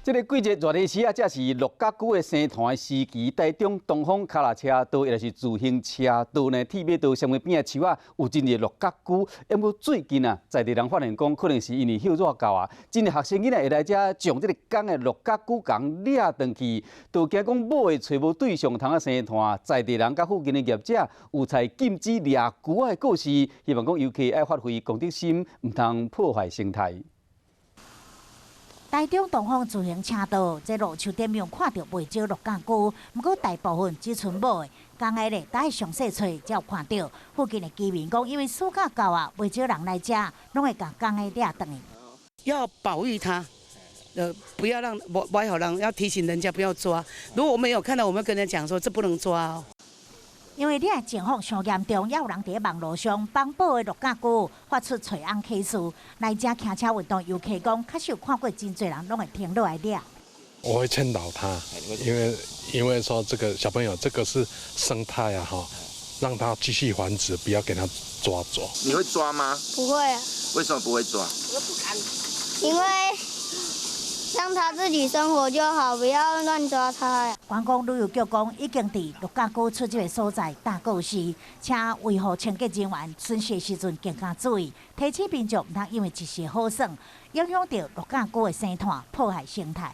這個季節熱的時啊，這是陸角龜的生湠的時期。台中東方跤踏車道，抑是自行車道呢，鐵馬道上面邊的樹仔有真濟陸角龜。毋過最近啊，在地人發現講，可能是因為歇熱到啊，真濟學生囡仔會來遮將這個公的陸角龜仝掠轉去，就驚講母會揣無對象通仔生湠。在地人佮附近的業者有採禁止掠龜的告示，希望講遊客愛發揮公德心，毋通破壞生態。台中東方自行車道，這路樹頂面看著袂少陸角龜，毋過大部分只賰母的，公的咧，得愛上細揣才有看著。附近的居民講，因為暑假到啊，袂少人來遮，攏會共公的掠轉去。要保育它，不要讓不不好讓，要提醒人家不要抓。如果我們有看到，我們跟人講說，這不能抓哦。因為這個情況傷嚴重，也有人佇網路上幫保的陸角龜發出揣翁啟事。來遮騎車運動遊客講，確實有看過真濟人攏會停落來掠。我會勸導他，因為說這個小朋友，這個是生態啊，哈，讓他繼續繁殖，不要給他抓走。你會抓嗎？不會啊。為什麼不會抓？我不敢。因為讓他自己生活就好，不要亂抓他。觀光旅遊局講，已經佇陸角龜出入的所在打告示，請維護清潔人員巡視時陣更加注意，提醒民眾毋通因為一時好耍，影響著陸角龜的生態，破壞生態。